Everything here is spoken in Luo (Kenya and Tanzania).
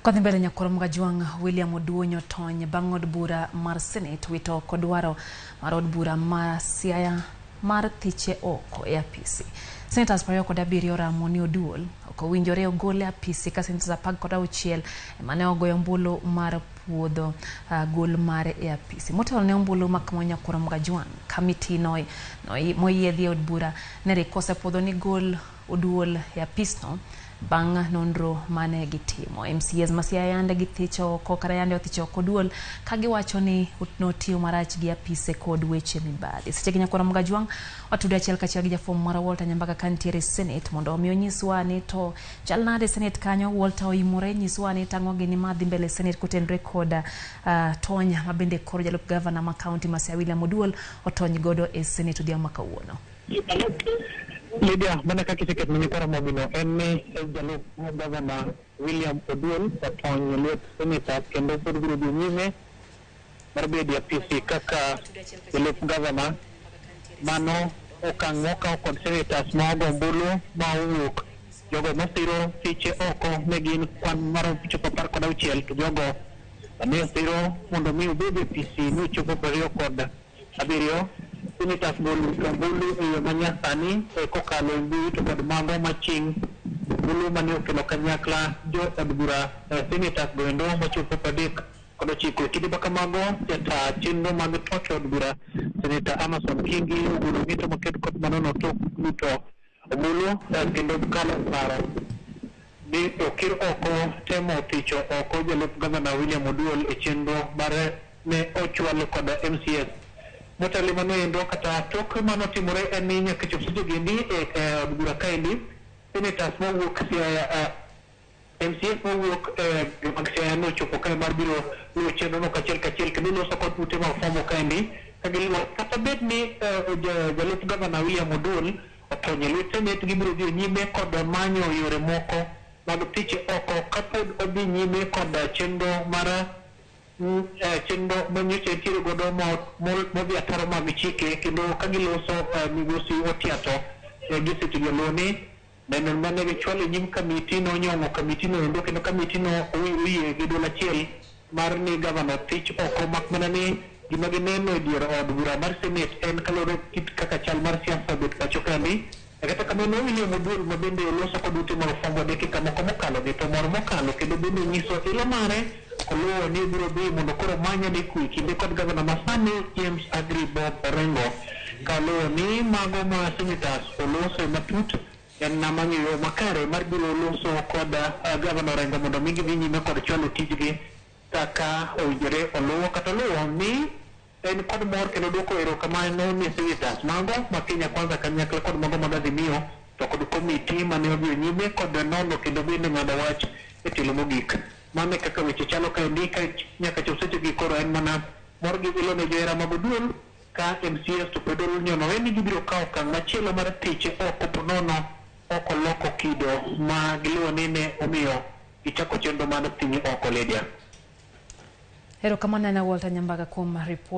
Kodhi mbele nyakwar Mgajwang' William Oduonyo otony bang' od bura mar Senate wito oko dwaro mar od bura ma Siaya mar thiche oko e apisi. Senators 27 oramo ni Oduol ok owinjore ogol e apisi ka senators 16 ema ne ogoyo ombulu mar puodho gol mare e apisi. Motelo ne ombulu ma kama nyakwar Mgajwang' kamiti no moyiedhi e od bura ne rik osepuodho ni gol Oduol e apisno bang' nonro mane gitimo. MCAs ma Siaya yande githicho oko kata yande othicho oko Oduol ka giwacho ni notiyo marach gi apise kod weche mibadhi. Seche gi nyakwar Mgajwang' watudo achiel kachiel gi jafwambo marwa Walter Nyambaga ka nitiere e Senate mondo omi onyiswa ni to chal nade e Senate kanyo. Walter oimore nyiswa ni tang'o gini madhi mbele e Senate kotenore kod tony ma bende koro jalup gavana ma kaunti ma Siaya William Oduol otony godo e Senate odhiambo ma kawuono. Lydia, mana kaka iseketo ne nyikwa Ramogi no, en ni jalup gavana William Oduol otony e lwet senators kendo pod biro dhi nyime mar bedo e apisi kaka jalup gavana. Mano okang' mokaw kod senators ma ogo ombulu ma owuok. Jogo masiro siche oko ne gin kwan maromo chopo 16 to jogo mane siro mondo mi obed e apisi nochopo 27. Senators go oluto ombulu e yo manyasani kokalo e mbui to kod mago maching' ombulu mane okelo kanyakla jo od bura senators go endo machopo 39. E kinde makamago jata chenro mag twak e od bura Senator Amason Kingi ogolo ng'eto maket kod manono tok luto ombulu kendo kalo paro ni okir oko temo thicho oko jalup gavana William Oduol e chenro mar ne ochwal kod MCS. Motelo mano endo kata tok mano timore en ni nyaka chop seche gendi e od bura kaendi senators mowuok Siaya MCS mowuok e mag Siaya nochopo kae mar biro luwo chenro no kachiel kachiel kendo loso kod ute mag fwambo kaendi ka giluwo kata bed ni jalup gavana William Oduol otony e lwet Senate gibiro dhi nyime kod manyo yore moko mag thiche oko kapod odhi nyime kod chenro mar chenro manyocha entiere godo modhi ataro mag chike kendo ka giloso migosi Otiato gi seche joluo ni neno mane gichwalo e nyim kamiti nonyong'o kamiti no endo kendo kamiti no oyie gi duol achiel mar ni gavana thich oko mak mana ni gima gineno e dier od bura mar Senate en kaluwore kit kaka chal mar siasa obet pacho kaendi. Kata kamano William Oduol ma bende oloso kod ute mag fwambo dakika moko mokalo gi to mor mokalo kendo bende onyiso ilo mare koluwo ni obiro dhi mondo koro omanyne kwe kinde kod gavana masani James Agri Bob Orengo kaluwo ni mago ma senators oloso matut en manyo yo makare mar biro loso kod gavana Orengo mondo mi gidhi nyime kod chwalo tijgi kaka owinjore oluwo kata oluwo ni en kod mor kendo duoko erokamano ne senators mago ma Kenya Kwanza kanyakla kod mago mag Azimio to kod komiti mane odhi nyime kod nono kendo bende ng'ado wach e tielo mogik. Mano e kaka weche chalo kaendi ka nyaka chop sechegi koro en mana mor gi ilo ne johera mag Oduol ka MCAs to pod onyonore ni gibiro kawo okang' machielo mar thiche oko ponono ok oloko kido ma giluwo ni ne omiyo gichako chenro mar thinyo oko Lydia. Erokamano ne Walter Nyambaga kuom ripot.